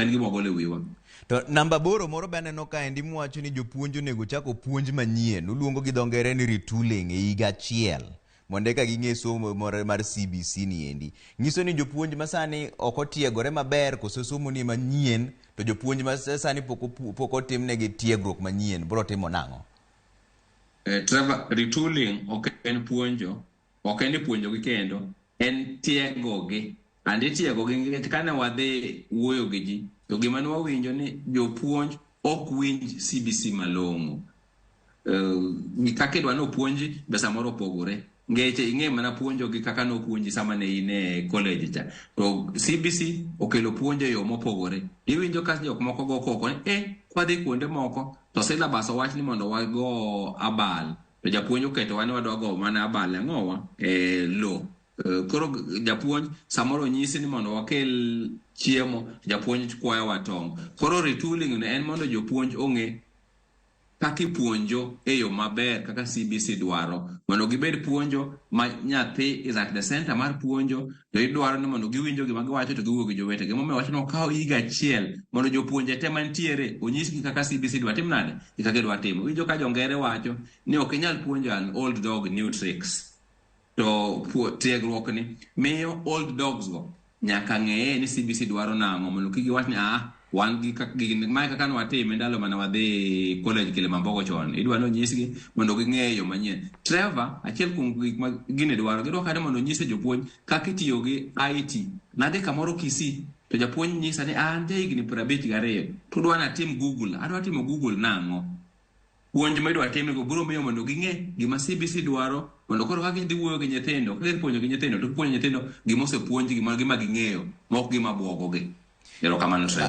Ok en gima wagolo e wiwa. To namba 8 moro be aneno kaendi muwacho ni jopuonj onego chako puonj manyien. Uluongo gi dho ngere ni retooling e higa achiel mondo eka ging'e somo mar CBC ni endi. Nyiso ni jopuonj masani ok otiegore maber koso somo ni manyien to jopuonj masani pok otimnegi tiegruok manyien biro timo nang'o? Trevor, retooling ok en puonjo, ok en ni puonjogi kendo, en tiegogi. And itiegogi nikech kane wadhi wuoyo gi ji, to gima ne wawinjo ni jopuonj ok winj CBC malong'o. Kaka idwa ni opuonji be samoro opogore. Ngeche ing'e mana puonjogi kaka nopuonji sama ne in e college cha. To CBC okelo puonjo e yo mopogore. Iwinjo ka jok moko go koko ni kwadhi kuonde moko to syllabus owach ni mondo wago abal. To japuonj oketowa ni wadwa go mana abal ang'owa e lo. Koro japuonj samoro nyisi ni mondo wakel chiemo, japuonj kwayowa tong'. Koro retooling ni en mondo jopuonj ong'e kaka ipuonjo e yo maber kaka CBC dwaro mondo gibed puonjo ma nyathi is at the center mar puonjo to idwaro ni mondo giwinjo gima giwacho to giwuo gi jowetegi. Emomiyo wacho ni okawo higa achiel mondo jopuonje te mantiere onyisgi kaka CBC dwa tim nade gi kaka idwa timo. Iwinjo ka jongere wacho ni ok inyal puonjo an old dog new tricks. To tiegruok ni miyo old dogs go nyaka ng'eye ni CBC dwaro nang'o mondo kik giwach ni wan gi gini mae kaka nwatime ndalo mane wadhi college Kilimambogo chon. Idwa ni onyisgi mondo ging'e yo manyien. Trevor, achiel kuom gik ma gini dwaro, gidwa kata mondo onyise jopuonj kaka itiyo gi IT. Nadhi kamoro Kisii to japuonj nyisa ni an jahigni 52 to udwa natim Google. Adwa timo Google nang'o? Puonj ma idwa timgo biro miyo mondo ging'e gima CBC dwaro mondo koro ka gidhi wuoyo gi nyithindo, ka gidhi puonjo gi nyithindo, to gipuonjo nyithindo gima osepuonjgi, gima ging'eyo, ma ok gima buogogi. Erokamano Trevor.